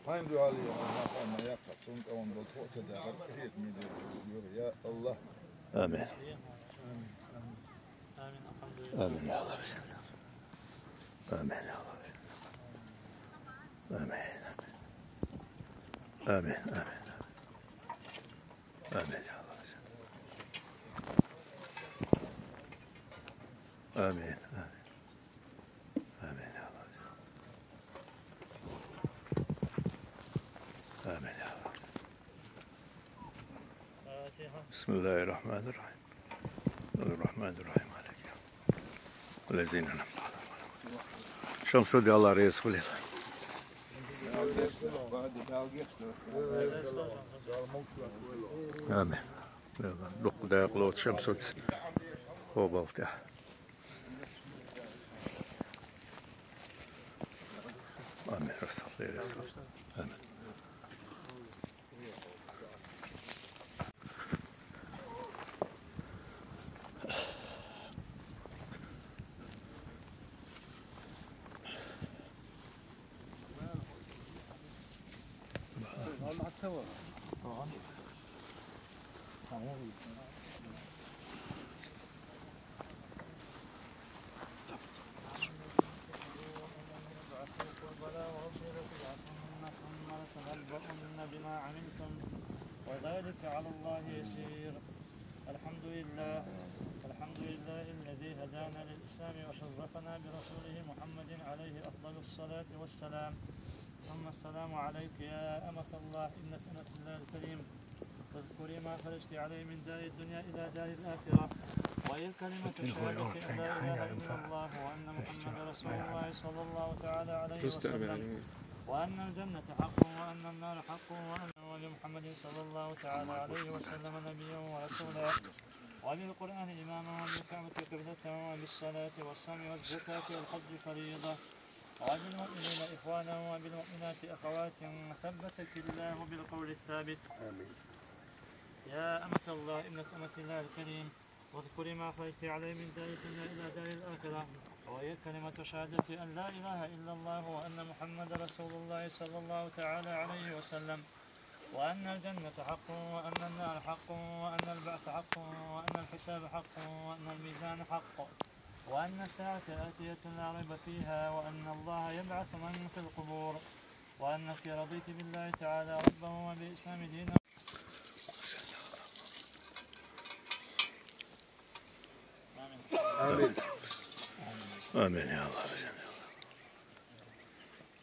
Хьайн дуьхьал яхана, хьайн ма яккха, цунна тӀе ван долу тхо а ца дахар, къинхетаме дерг юха, я Аллах. Амин. Амин. Амин. Амин. Амин, я Аллах. Амин, я Аллах. Амин. Амин, амин. Амин, я Аллах. Амин, амин. آمين يا رب. آمين يا رب. بسم الله الرحمن الرحيم. الرحمن الرحيم عليك. الذين أنعمت عليهم. Шамсудди, Аллах реза хуьлийла. Амин. Дукха дакъа лоцу Шамсудди. Хьо балхахь. Амин. Расул, я Расул. Амин. وذلك على الله يسير. الحمد لله. الحمد لله الذي هدانا للإسلام وشرفنا برسوله محمد عليه أفضل الصلاة والسلام. ثم السلام عليك يا أمة الله، ابنة أمة الله الكريم. اذكري ما خرجت عليه من دار الدنيا إلى دار الآخرة، وهي كلمة شهادة أن لا إله إلا الله وأن محمدا رسول الله صلى الله تعالى عليه وسلم، وأن الجنة حق وأن النار حق، وأن ولمحمد صلى الله تعالى عليه وسلم نبيا ورسولا، وبالقرآن إماما، وبالكعبة قبلة، وبالصلاة والصوم والزكاة والحج فريضة، وبالمؤمنين إخوانا وبالمؤمنات أخوات، ثبتك الله بالقول الثابت. آمين. يا أمة الله، ابنة أمة الله الكريم، واذكري ما خرجت عليه من دار الدنيا إلى دار الآخرة، وهي كلمة شهادة أن لا إله إلا الله وأن محمدا رسول الله صلى الله تعالى عليه وسلم، وأن الجنة حق، وأن النار حق، وأن البعث حق، وأن الحساب حق، وأن الميزان حق، وأن الساعة آتية لا ريب فيها، وأن الله يبعث من في القبور، وأنك رضيت بالله تعالى ربا وبالإسلام دينا. آمين. آمين يا الله.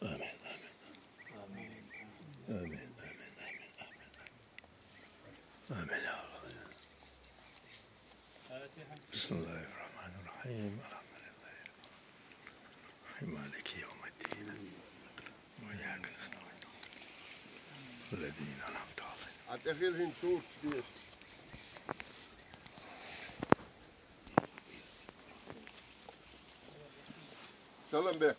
آمين، آمين. آمين، آمين، آمين، آمين. آمين يا الله. بسم الله الرحمن الرحيم. الحمد لله. مالك يوم الدين. وإياك نستعين. الذين أنعمت عليهم. Салам бек.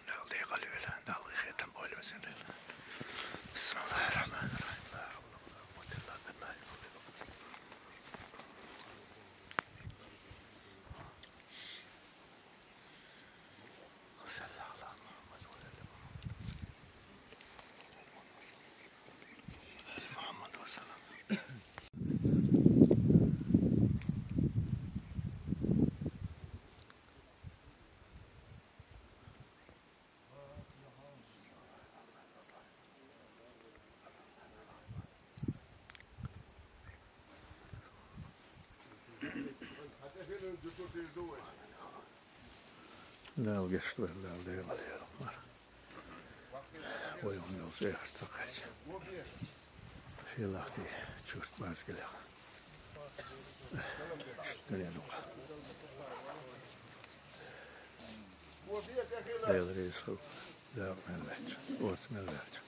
Дала декъал вела, Дала хетам бойла везан Дела. بسم الله الرحمن الرحيم. لا حول ولا قوة إلا بالله. صل على محمد وعلى آل محمد. آل محمد وسلم. Дала гешт дойла, Дала декъала йойла мара. Вай хӀума долчу эхарта ца кхаьчча. Шен лахтий чурт базгилехь. Дуьне дукха. Дела реза хуьлда. Дакъа мел ваьлча, орца мел ваьлча.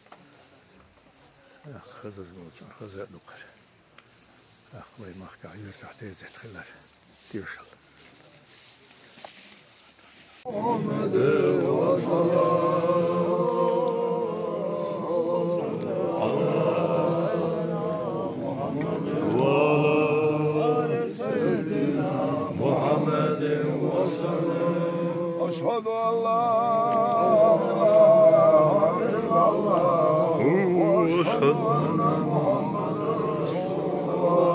Ах, хазаза волчун хаза а ду-кх хӀара. Ах, вай махкахь юьртахь дезет хилар. Тешал. محمد وسلم. على محمد وعلى آل سيدنا محمد وسلم. أشهد أن لا إله إلا الله. وأشهد أن محمدا رسول الله.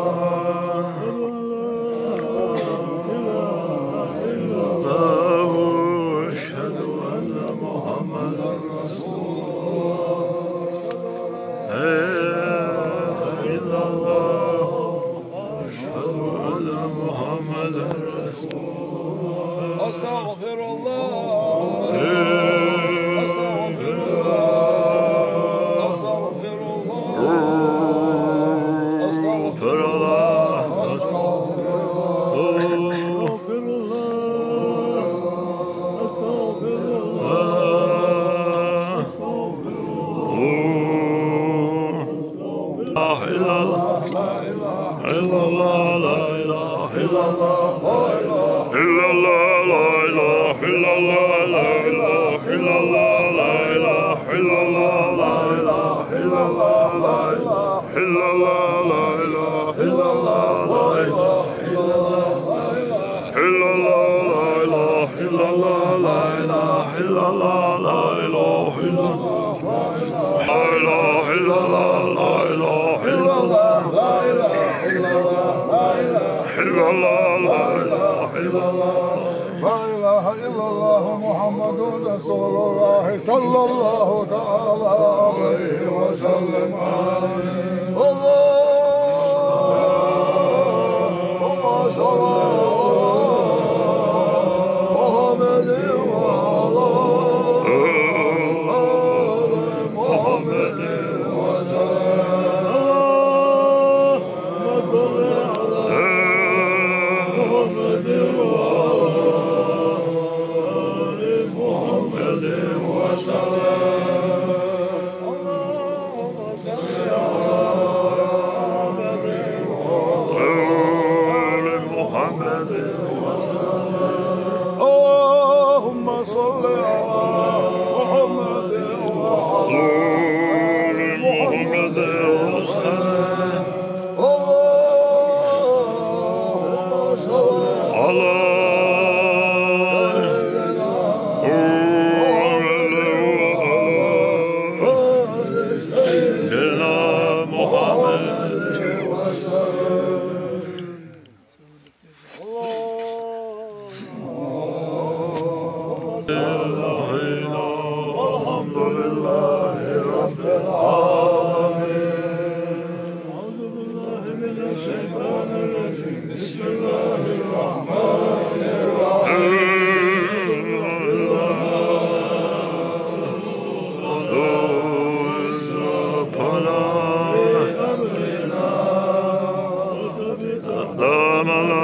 أشهد أن محمدا رسول الله. لا إله إلا الله. أشهد أن محمدا رسول الله. أستغفر الله. أستغفر الله. أستغفر الله. أستغفر الله. أستغفر الله. أستغفر الله. لا إله إلا الله. إلا الله، لا إله إلا الله، لا إله إلا الله، لا إله إلا الله، لا إله إلا الله، لا إله إلا الله، لا إله إلا الله، لا إله إلا الله، لا إله إلا الله، لا إله إلا الله. إلا الله، لا إله إلا الله، لا إله إلا الله، لا إله إلا الله. لا إله إلا الله، لا إله إلا الله، لا إله إلا الله، لا إله إلا الله، لا إله إلا الله. لا إله إلا الله محمد رسول الله صلى الله تعالى عليه وسلم. آمين. اللهم صل على محمد وعلى آل محمد وسلم. اللهم صل على محمد وعلى آل محمد وسلم. اللهم صل على محمد وعلى آل محمد وسلم. اللهم صل على محمد وعلى آل محمد وسلم. اللهم صل على سيدنا محمد وعلى آل سيدنا محمد وسلم. والحمد لله رب العالمين. أعوذ بالله من الشيطان الرجيم. بسم الله الرحمن الرحيم. أعوذ بالله من الشيطان الرجيم. بسم الله الرحمن الرحيم.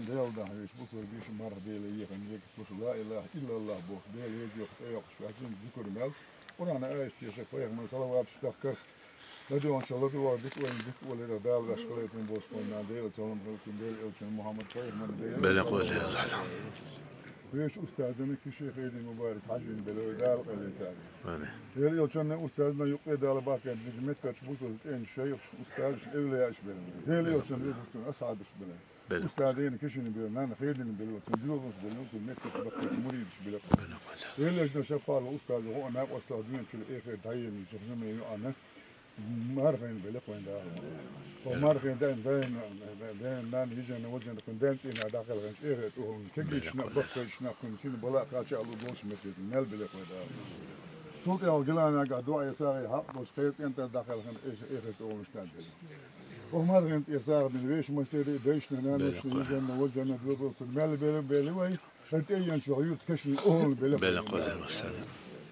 Делан дахьа везаш, бусалба вежарий, марха Делан, еханчу декъашка ла илаха иллаллах бохуш, Дела веза йоккха тӀейоккхуш ваьхначун зикр мел, Къуръанан аяташ тешар, пайхамарна салаваташ дахкар, Ладугӏанча ладувгӏар дика вайна дика валира, Дала ваьш хилайтун бошкъонна, Дела салам хилатун, Дела элчан Мухаммад пайхамар, Дела Белла къоли Аллах. Вешан устазана киши хайди мубарак хьажин белой Дала къайлайтари. Амин. Дела элчанна устазана юкъе Дала бакъян дижи меттач бутуз тен шайх устазаш эвлияш белой. Дела элчан юкъе асхьабаш белой. Белла. Устазана кишини белой, нана хайдини белой, цун дилгъус белой, цун меттач бакъян муридаш белой. Белла. Дела элчан шапала устаз гъо ана къоста дуьнчул эхир дайин жахнаме юана. Мархин беле кхоин Дала. О мархин даим, даим, даим, даим, йижен, вожен, кхоин даим цӀина дакъал гӀанч, эхе тӀугӀун, кегишна, бахкайшна, кхоин син бала кхача алу долш метет, мел беле кхоин Дала. Султан ал гилана га дуа ясари хьакъ долш, хер цӀентар дакъал гӀанч, эхе тӀугӀун штан беле. О мархин цӀесар бин веш масери, дайшна, нанушна, йижен, вожен, дурбулсун, мел беле, беле вай. Хьан тӀеянчу юрт кешни оьгӀуна беле Беле хьо. Къоделла сана.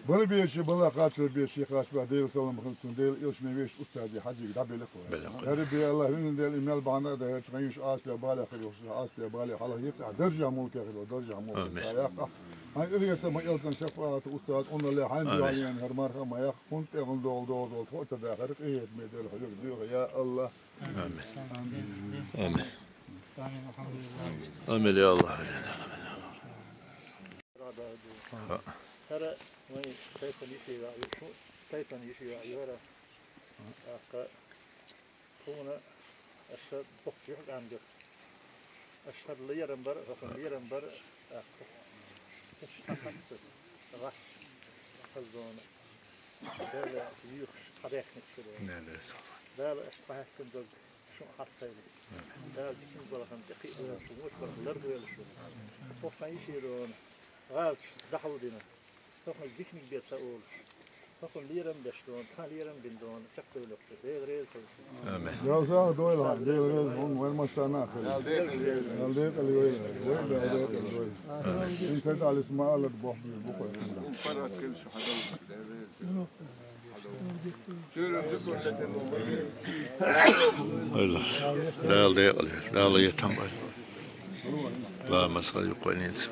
Бала беши, бала кхача беши, кхача ба Дела салам хилатун, Дела элчан вешан устази хьажига дӀа беле хьо. Беле хьо. Дарби Аллах, вин Дела, и мел бахьана да, хьерчу хьан йиш Ӏаш бе бале хир, йиш Ӏаш бе бале хьалах йиц, а даржа мулка хир, даржа мулка. Амин. Саяхъа. Хьан иргъеца ма элцан шапаат устаз, онна ле хьан Амин. Дуьхьа ян хьар марха ма яхх, хун тӀегӀун догӀу догӀу догӀу, тхо ца дахар, къиет ме Дела, хьо юг дуьгӀа, я Аллах. Амин. Амин. Амин. Амин, я Аллах. ХӀара вай тайпан йише яа ю, шу тайпан йише яа ю хӀара. ТӀаккха тхуна аша боху юхьа кӀанга. Аша хӀара лерам бар, хӀокхун лерам бар, тӀаккха. Аша хьахьацац, гӀаш, хаза дона. Дала юьхуш, хьадаьхнаш шу дона. Дала аша тхьаьссина дог шун хьастайна. Дала дикин балахан тӀекхиъ дойла шу, муш барх лар дойла шу. ХӀокхун йише дона. ГӀалаташ дахьал дина. ХӀокхунга диканиг бе ца олуш. ХӀокхунна лерам беш дона, тхан лерам бина дона, чекхдевлла шу, Дела реза хуьлуш. Амин. Дала сагӀа дойла, Дела реза хьуна, вайн массарна а хуьлу. Дала декъала войла. Вай Дала декъала дойла. Амин. Ин сайталис ма аллат боху, бу къойтун. Дала декъала, Дала етам бай. Ла масхал юкъойнинца.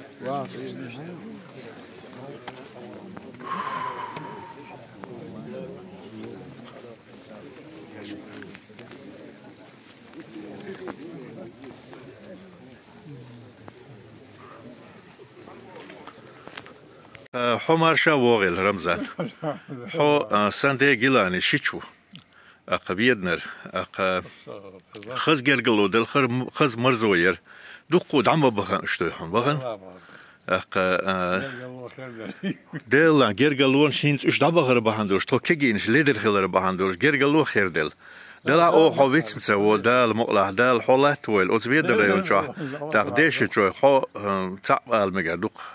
Э, хьо марша вогӀийла, Рамзан. Хьо, э, сан де Гилани шичу. Аккха веданар, аккха хаза гергало дала хар-, хаза марзо яр. Дуккхо дӀа ма бахана уьш, дуй хьуна, бахана? Аккха, а, Делан гергало шийна уьш дӀабахара бахьана долуш, тхо кегийнаш ледара хилара бахьана долуш, гергало хер дела. Дала оха хьо вицма ца во, Дала мукъалахь, Дала хьо латта войла, оцу ведан район чохь, тӀаккха деша чой, хьо, а, цхьаъ ала мегар дукха.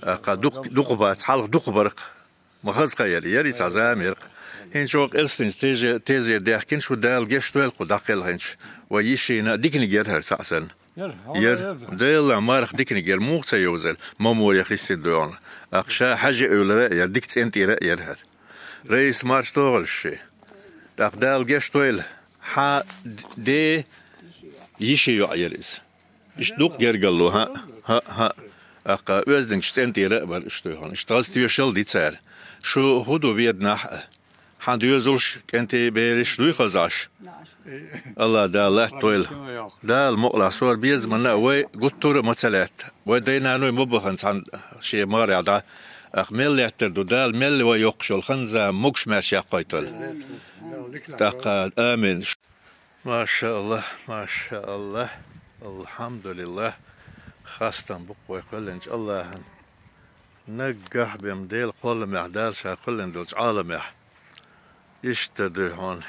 Аккха дукха, дукха бац, хьалха дукха баркх. Ма хаза хан яра, яра и цхьа зама яра. ХӀинца чӀогӀа къилстинца тезе-, тезер даьхкина шу, Дала гечдойла кху дӀакхелхинчу вай йишина а, диканиг яра хӀара цхьаъ санна. Яра, Делан марха диканиг яра, муха ца йовзара, ма море хиссина дойгӀна. Аккха ша хьаьжа а эвлара а яра, дика цӀен тӀера а яра хӀара. Раиса марша догӀалаш ши. ТӀаккха Дала гечдойла, хьан д-, де йиши йоӀ яра иза. Иштта дукха гергало, хӀаъ, хӀаъ, хӀаъ. Аккха оьздангаллаш цӀен тӀера а бара иштта хьуна. Иштта хаза тоьшалла ди цара. Шу хӀун ду веданахь а? Хьан доьзалш, кӀентий, бераш дуй хаза Ӏаш? Алла Дала латтойла. Дала мукъалахь, сор безаманна а вай гуттара а ма ца лаьтта. Вай дай-наной ма бахана цхьана шен марехь дӀа. Аккха мел лаьттар ду, Дала мел вай йоккхуш йолу хан-зама могуш-маьрша яккхойтойла. ТӀаккха амин. Маша Аллах, маша Аллах, алхьамдулиллах. Хастам бу-кх вай кхоьллинчу Аллахьан. Наггахь бен Делан кхолламехь, Дала ша кхоьллина долчу Ӏаламехь. Иштта дуй хьуна,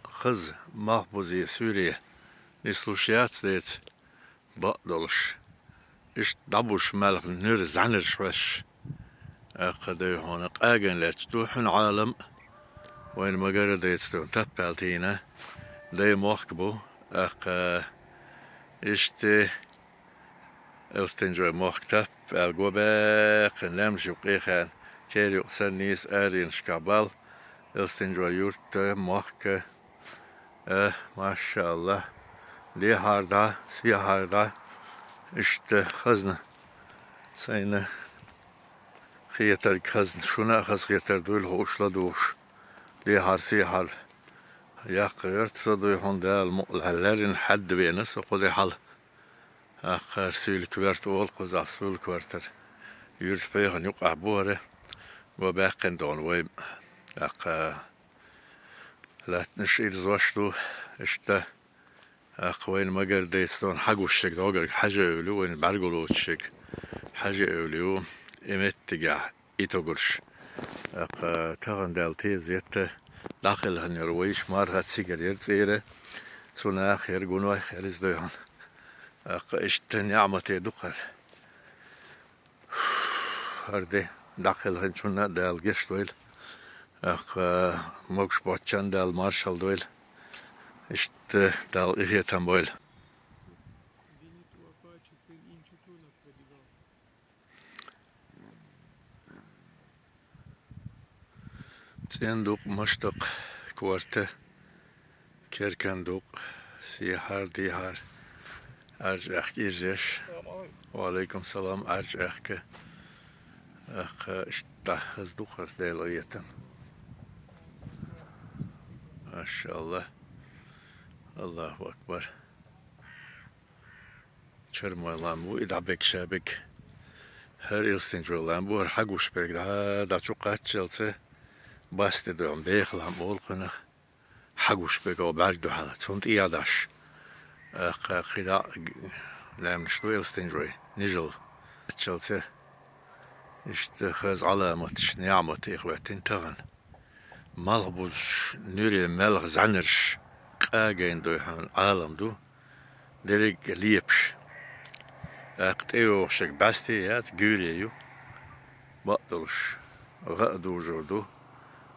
хаза, малхбузе, суьйре нислуш яц деца, бакъдолуш. Иштта дӀабуш маьлхан нуьра зӀаьнарш хьоьсуш. Аккха дай хьуна къагийна лаьтташ ду хьуна Ӏалам а, вайна магара дайца ду таппаьлла тийна. Дай мохк бу, аккха иштта Элстинжой мохк таппаьлла го баьккхина лаьмнаш юкъе хаьна, кер юкъа санна нийса аренашкахь бал, Элстинжой юрт а, мохк а. Э, машаАллахӀ. Дехьара дӀа, сехьара дӀа. Иштта хазна. Сайна хетарг хазна. Шуна а хазахетар дуйла хууш ладугӀуш. Дехьара, сехьара. Яккха гӀерта со дуй хьуна, Дала мукъ лахь, леррина хьаьдда вена со кху де хьал. ТӀаккха хӀара Суьйлакверта олу кхузахь, Суьйлаквертара юьртан пхьегӀан юкъахь бу хӀара. Ва баьккхина догӀу вай. ТӀаккха лаьттанаш ирзош ду, иштта. ТӀаккха вайна магар дайца догӀу хьагуш шега догӀург Хьажа-Эвла ю, вайна бӀаьрго лоцуш шега Хьажа-Эвла ю. И меттигехь и тӀогурш. ТӀаккха тахана Дала тезетта дӀакхелхина йолу вайш марха цигара яра цӀера, цу наха яра, гунойх яра иза дуй хьуна. ТӀаккха иштта неӀмате ду хӀара. ХӀара де дӀакхелхинчунна Дала гечдойла. ТӀаккха могуш боцчунна Дала маршалла дойла. Иштта Дала къинхетам бойла. ЦӀена ду-кх, муьшта ду-кх корта, керкан ду-кх, сехьара, дехьара, Ӏаьржа аьхка ирзеш. Ва Ӏалайкум салам, Ӏаьржа аьхка. ТӀаккха иштта хаза ду хӀара, Дела къинхетам. Машалла. Аллаху акбар. Чармой лам бу и дӀаберг, шаберг. ХӀара Элстинчой лам бу, хӀара хьагуш берг дӀа, дӀа чу кхаччалца, басте дойн беха лам олу кхунах, хьагуш берг оха бӀаьрг ду хьала, цунна тӀе а даш. ТӀаккха кхидӀа а г-, лаьмнаш ду Элстинчой, нижал. Кхаччалца, иштта хаза Ӏаламаташ, неӀматех хӀоьттина тахана. Малхбузаш, нуьре мелха зӀаьнарш къагийна дуй хьуна Ӏалам ду, дерриг а лепаш. ТӀаккха тӀейогӀуш ерг бӀаьсте яц, гуьйре ю. Бакъдолуш гӀа а дужур ду,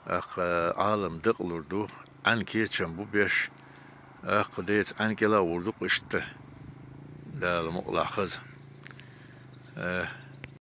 тӀаккха Ӏалам дакъалур ду, Ӏаьнан кечам бу беш, тӀаккха деца Ӏаьнан кӀел а гӀур ду-кх иштта. Дала мукъ лахь хаза. Э,